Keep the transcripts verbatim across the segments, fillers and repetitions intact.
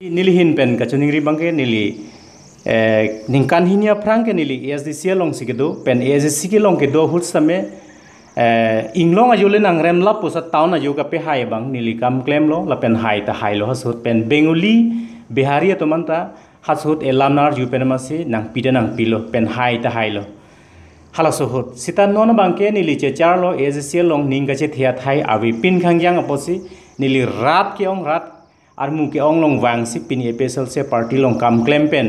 Neli ahin pen kachiningri abangke neli, eh, ningkan hini aphrang ke neli A S D C alongsi kedo, pen A S D C kelong kedo ahut sitame, eh, inglong ajole nangrem lapuson town ajo kapehai abang neli kam klemlo, lapen hai ta hailo halaso ahut, pen Bengali, Bihari atum anta halaso ahut elam nangarju pen amatsi nangpi ta nangpilo, pen hai ta hailo. Halaso ahut. Seta non abangke neli checharlo A S D C along ning kachethe athai avepin khangjang apotsi neli rat ke-ong, rat armu ke-ong along vangsi pini A P H L C party along kam klem pen,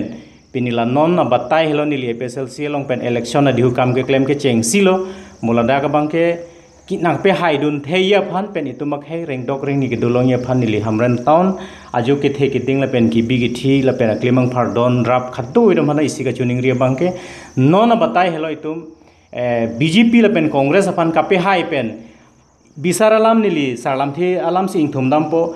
pini la non abatai helo neli A P H L C along pen election adihu kam keklem kechengsilo, mo ladak abangke ke nangpehai dunthei aphan pen itum akhei rengdok rengni kedo longji aphan neli Hamren town ajo kethe keding lapen kebi kethe lapen aklimang phardon rap khado itum aphan isi kachiningri abangke non abatai helo itum, eh, B J P lapen Congress aphan kapehai pen bisar alam neli sarlamthe alamsi ingthum dampo.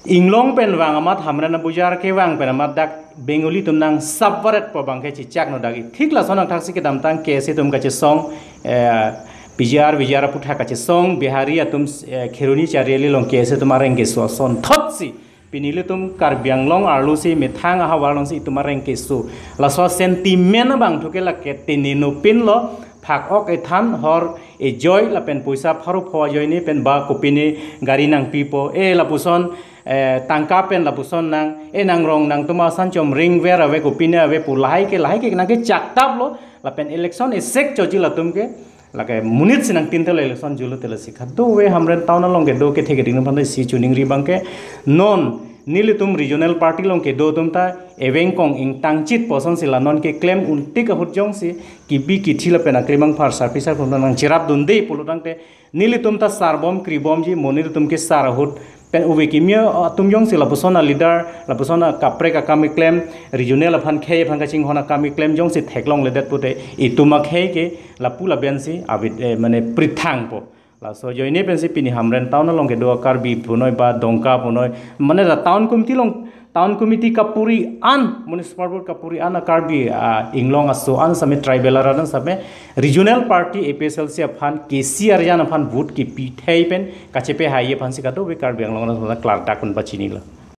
Inglong pen vang amat Hamren abujar kevang pen amat dak Bengali atum nangsap varetpo abangke chechak no dak. Thik lason angthaksi kedamtang K S A atum kachesong, eh, P G R, V G R aputhak kachesong, Bihari atum, eh, Kheroni Chariali along K S A atum areng keso asonthotsi pini ilitum Karbi Anglong arlosi methang ahavar alongsi itum areng keso. Laso sentiment abangthu ke lake tini nupinlo, phak-ok ethan hor ejoi lapen poisa pharo pho ajoine pen ba kopine gari nangpipo, eh, lapuson, eh, tangka pen lapuson nang, eh, nangrong nangtum asan chom ringver ave, kopine ave pu lahai ke lahai ke nangkechaktaplo, lapen election esek choji latum ke, lake monit si nangtinthelo election julu telesi khado ave Hamren town along kedo kethe keding aphan si chiningri abangke non nelitum regional party along kedo atum ta evengkong ingtangchit pusonsi la non keklem untik ahut jongsi kebi kethe lapen aklimang phar sarpi sarpo nangcherap dunde pulo tangte nelitum ta sarbom kribomji, mo nelitum kesar ahut pen ove kimi atum jongsi lapuson aleader, lapuson akaprek akam keklem, regional aphan khei aphan kachinghon akam keklem jongsi theklongledet pute itum akhei ke lapu labensi avid, eh, mane prithangpo. Laso ajoine pensi pini Hamren town along kedo Karbi punoi ba Dongka punoi, mane la town committee along, town committee kapuri an, municipal board kapuri an a Karbi, ah, inglong aso an same tribal arat an same regional party A P H L C aphan K C arjan aphan vote kepi thei pen kachepehai aphansi kado ave Karbi Anglong arat klardak pen pachinilo.